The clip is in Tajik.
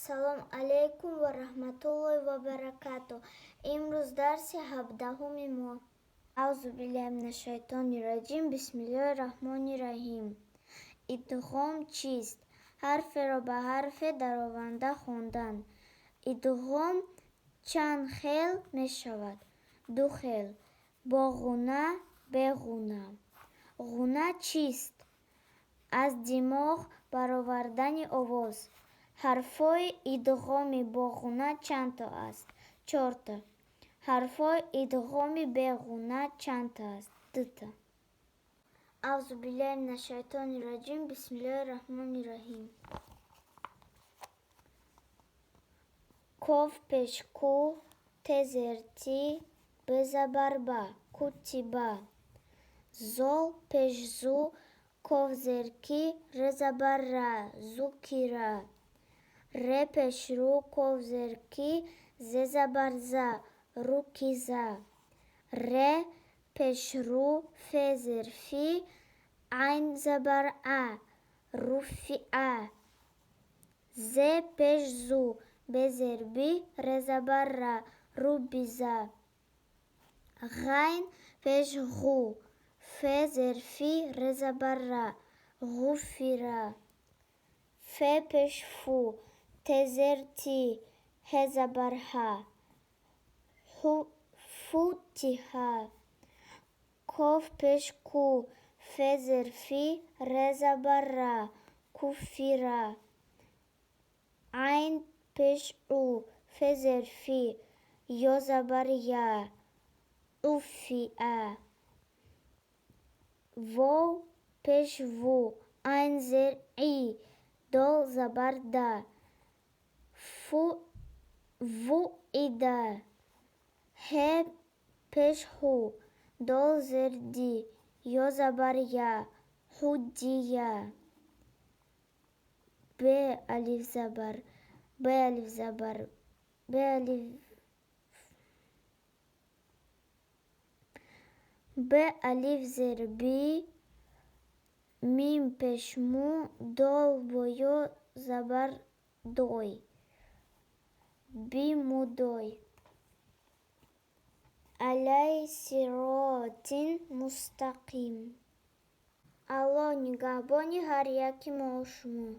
Ассалому алайкум ва раҳматуллоҳи ва баракатуҳ. Имрӯз дарси 17-уми мо. Аузу биллаҳи минаш шайтони раҷим. Бисмиллоҳи раҳмони раҳим. Идғом чист? Ҳарферо ба ҳарфе дарованда хондан. Идғом чанд хел мешавад? Ду хел: бо ғунна, бе ғунна. Ғунна чист? Аз димоғ баровардани овоз. Ҳарфҳои идғоми бо ғунна чандто аст? Чорта. Ҳарфҳои идғоми бе ғунна чандто аст? Дута. Аузу биллаҳи минаш шайтони раҷим. Бисмиллоҳи раҳмони раҳим. Коф пеш ку, те зер ти, б забар ба, кутиба. Зол пеш зу, коф зер ки, р забар ра, зукира. Ре пеш ру, коф зер ки, зе забар за, рукиза. Ре пеш ру, фе зер фи, айн забар а, руфиа. Зе пеш зу, бе зер би, ре забар ра, рубиза. Ғайн пеш ғу, фе зер фи, ре забар ра, ғуфира. Фе пеш фу, те зер ти, ҳе забар ҳа, футиҳа. Коф пеш ку, фе зер фи, ре забар ра, куфира. Айн пеш ӯ, фе зер фи, ё забар я, уфиа. Вов пеш ву, айн зер и, дол забар да, вуида. Ҳе пеш ҳу, дол зер ди, ё забар я, ҳудия. Б алиф забар, б алиф забар, б алиф, б алиф зер би, мим пеш му, дол бо ё забар дой, бимудой. Алай сиротин мустақим. Аллоҳ нигаҳбони ҳар яки мо шумо.